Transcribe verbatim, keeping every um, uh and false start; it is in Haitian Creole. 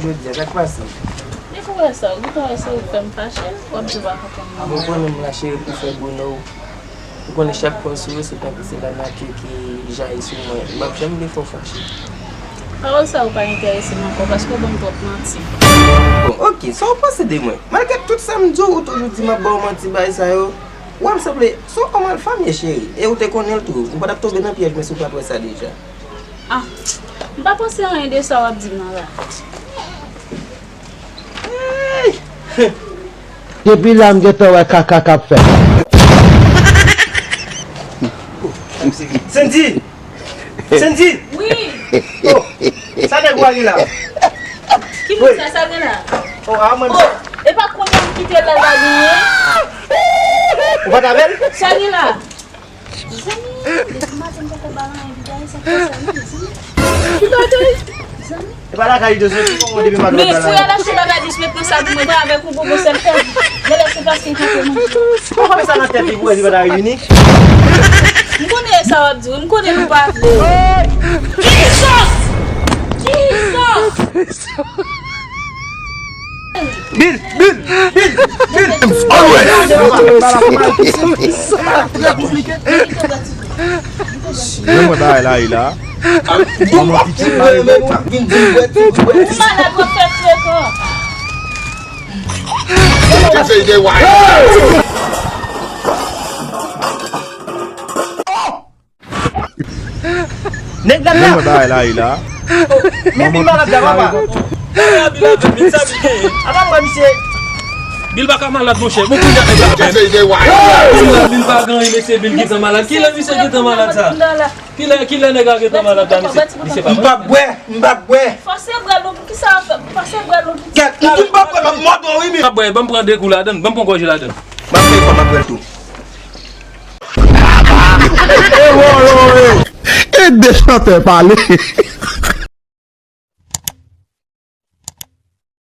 Jodi a, sa k pase? Depi w wè sa, ou gentan wè se ou k fè m fache, w ap di w pa konprann mwen. Mwen konnen m la cheri pou fè bonè w. Ou konnen chak pwen sou yo, se tankou se lanati ki jayi sou mwen. M p ap janm vle fè w fache. Pawòl sa yo pa enterese m ankò, paske w ban m twòp manti. Bon, oke, sa w panse de mwen? Malgre tout sa m di w, ou toujou di m ap ba w manti, bagay sa yo. Ou wè m sanble se yon òm alfa m ye, cheri. E ou te konnen l tou. Ou pa t ap tonbe nan pyèj mwen si w pa t wè sa deja. Ah, m pa panse anyen de sa w ap di m nan la. Depi la m gentan wè kaka k ap fèt. Sandy! Sandy! Wi! Oh, sa nèg ou a gen la? Ki moun sa, sa gen la? Oh, a mwen. Oh, e pa konnen m kite l la, l pa genyen? Ou pa t avè l? Sa gen la? Zanmi, depi maten m poko ba l anyen pou bay sa fè sa non, zanmi. Ki bagay? Zanmi. E pa lakay li te soti, kòman depi maten. Men pou y al achte bagay dis met nan sa pou mwen, mwen avèk ou popo sèl fè. Genlè se paske l pa te manje. Ou pa met sa nan tèt li pou wè si pa ta revini. M konnen sa w ap di, wi, m konnen nou pa vle. Jesus! Jesus! Bil, Bil, Bil, Bil. Always. Mwen mwen bagay la, e la. Mwen mwen pitit la, e la. Ou malad, w ap fè frekan. Te fè ide wè. Nèg la. Mwen mwen bagay la, e la. Men Bil malad la, papa. Bil la, Bil, sa Bil genyen? Apa mwen, misye. Bil pa ka malad, monchè. Bon, kounye a nèg la bèt. Bil la, Bil pa gen anyen, mesye, Bil gentan malad. Kilè misye gentan malad sa? Kilè, kilè nèg la gentan malad la, misye? Misye pa. M p ap bwè, m p ap bwè. Fòse bwè, bon, poukisa w ap fè? Fòse bwè, bon, poukisa? Kèt, m di m p ap bwè, m ap mòde w, wi, men. M p ap bwè, ban m pran de kou ladann. Ban m pran gòje ladann. M ap fè efò, m ap bwè l tou. E de chantè pale.